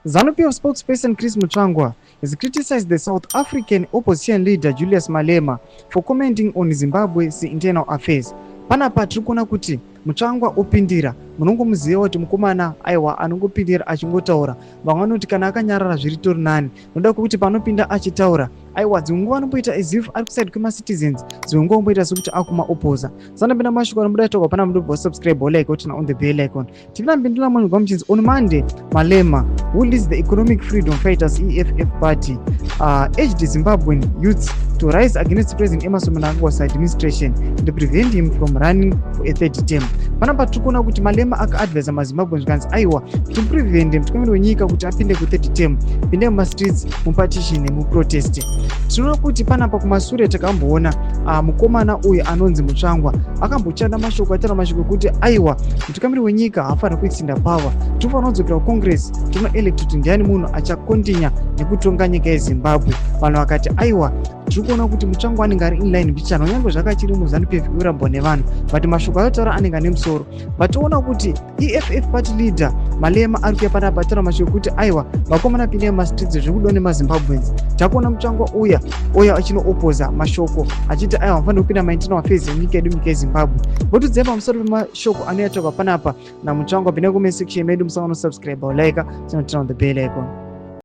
ZANU-PF spokesperson Chris Mutsvangwa has criticized the South African opposition leader Julius Malema for commenting on Zimbabwe's internal affairs. Panapa tiri kuona kuti Mutsvangwa opindira. Munongomuziva kuti mukomana aiwa anongopindira achingotaura. Vamwe vanoti kana akanyarara zviri tori nani. Noda kwekuti panopinda achitaura aiwa dzimwe nguva anomboita as if ari kuside kwemacitizens, dzimwe nguva omboita sekuti akumaoposa. Sanapinda mashoko anobuda taurwa pana mudobva subscribe or like or on the bell icon. Tinapindura manzwa muchinzi on Monday, Malema, who leads the Economic Freedom Fighters EFF party, urged Zimbabwean youths to rise against President Emmerson Mnangagwa's administration and prevent him from running for a third term. Panapa tiri kuona kuti Malema akaadvisa maZimbabweans zvikanzi aiwa, to prevent mutungamiri wenyika kuti apinde kuthird term, pindai mumastreets, mupetition nemuprotest. Tinoona kuti panapa kumasure takamboona mukomana uyu anonzi Mutsvangwa akambochanda mashoko, ataura mashoko ekuti aiwa, mutungamiri wenyika haafaniri kuextenda power, tinofanira kudzokera kucongress, tinoelect kuti ndiani munhu achakontinya nekutonga nyika yeZimbabwe. Vanhu vakati aiwa. Tiri kuona kuti Mutsvangwa anenge ari inline mbichana, kunyange zvakachiri muZANU-PF kurambwa nevanhu, but mashoko ayotaura anenge ane musoro. Vatoona kuti EFF party leader Malema ari kuya panapa ataura mashoko ekuti aiwa, vakomana, pindai mumastreets, zviri kudiwa nemaZimbabweans. Takuona Mutsvangwa uya uya achinoopposa mashoko achiti aiwa, mufanira kupinda mainternal affairs enyika yedu, nyika yeZimbabwe. Votudzai pamusoro pemashoko anoyataurwa panapa naMutsvangwa. Pindai comment section medu, musanganisubscribe, like, turn on the bell icon.